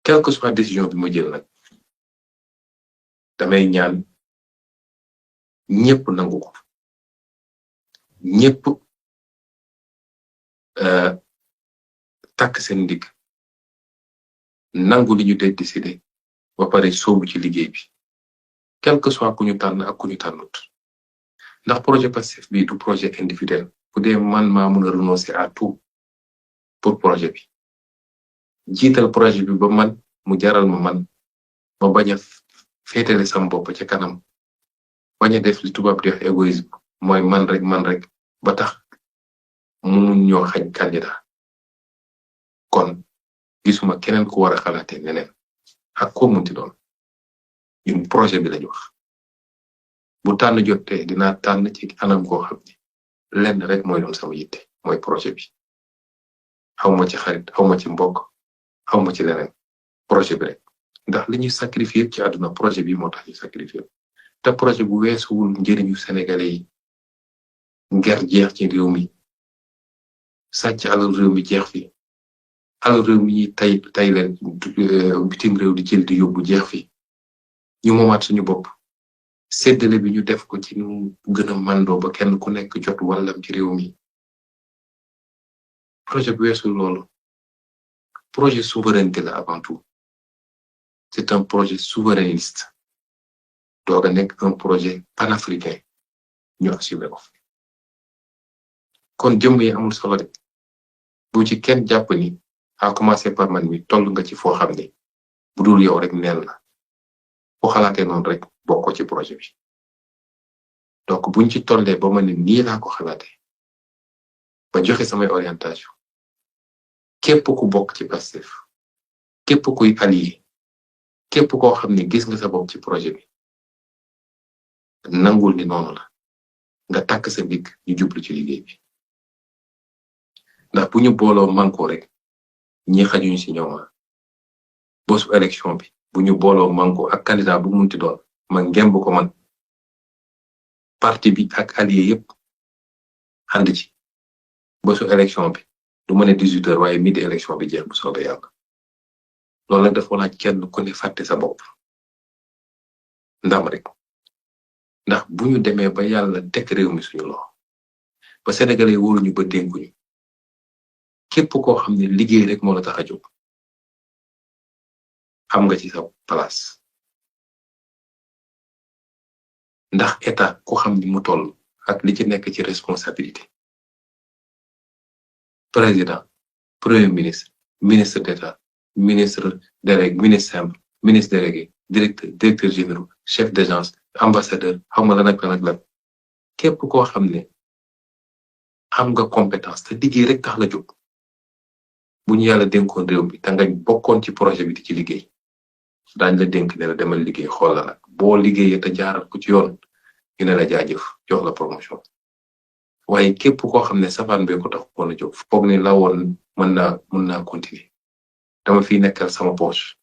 quelle que soit décision bi ma jël nag damay ñaan ñëpp nangu ko ñëpp takk seen ndigg nangu li ñu décidé ba pare soobu ci liggéey bi quel que soit ku ñu tànn ak ku ñu tànnut ndax projet Pastef bi du projet individuel bu dee man maa mën a renoncer à tout pour projet bi jiital projet bi ba man mu jaral man ma bañ a féetale sam bopp ca kanam bañ a def li tubaab di wax égoïsme mooy man rek ba tax mu ñoo xañ candidat kon gisuma keneen ku war a xalaate neneen ak ko munti doon ñun projet bi lañu wax bu tànn jotee dinaa tànn ci anam koo xam ne lenn rek mooy doon sama yitte mooy projet bi xawma ci xarit xawma ci mbokk xawma ci leneen projet bi rek ndax li ñuy sacrifier ci àdduna projet bi moo tax ñu sacrifier te projet bu weesuwul njëriñu sénégalais yi nger jeex ci réew mi sàcc alal réew mi jeex fi alal réew mi ñuy tay leen bitim réew di jël di yóbbu jeex fi ñu moomaat suñu bopp séddale bi ñu def ko ci nu gën a mandoo ba kenn ku nekk jot wàllam ci réew mi projet bu weesul loolu projet souveraineté la avant tout c'est un projet souverainiste doog a nekk un projet panafricain ñu assumé ko kon jëmm yi amul solo de bu ci kenn jàpp ni à commencer par man mi toll nga ci foo xam ni bu dul yow rek neen la foo xalaatee noonu rek bokko ci projet bi donc buñ ci tollee ba ma ne nii laa ko xalaatee ba joxe samay orientation képp ku bokk ci Pastef képp kuy allié képp koo xam ne gis nga sa bopp ci projet bi nangul ni noonu la nga takk sa ndigg ñu jublu ci liggéey bi ndax bu ñu booloo manko rek ñi xajuñ ci ñooma bosu élection bi bu ñu booloo manko ak candidat bu munti doon ma ngemb ko man parti bi ak allié yépp ànd ci bosu élection bi du ma ne 18h waaye midi élection bi jeex bu soobee yàlla loolu nag dafa laaj kenn ku ne fàtte sa bopp ndam rek ndax bu ñu demee ba yàlla teg réew mi suñu loxo ba sénégalais wóoruñu ba dénkuñu képp koo xam ne liggéey rek moo la tax a jóg xam nga ci sa place ndax état ku xam ni mu toll ak li ci nekk ci responsabilité président premier ministre ministre d'état ministre délégué ministre simple ministre délégué directeur général chef d'agence ambassadeur xam nga lan ak lan ak lan képp koo xam ne am nga compétence te liggéey rek tax la jóg bu ñu yàlla dénkoon réew mi te nga bokkoon ci projet bi di ci liggéey daañ la dénk ne la demal liggéey xool la nag boo liggéeyee te jaaral ko ci yoon ñu ne la jaajëf jox la promotion waaye képp koo xam ne safaan bee ko tax woon a jóg foog ni la woon mën naa continuer dama fiy nekkal sama poche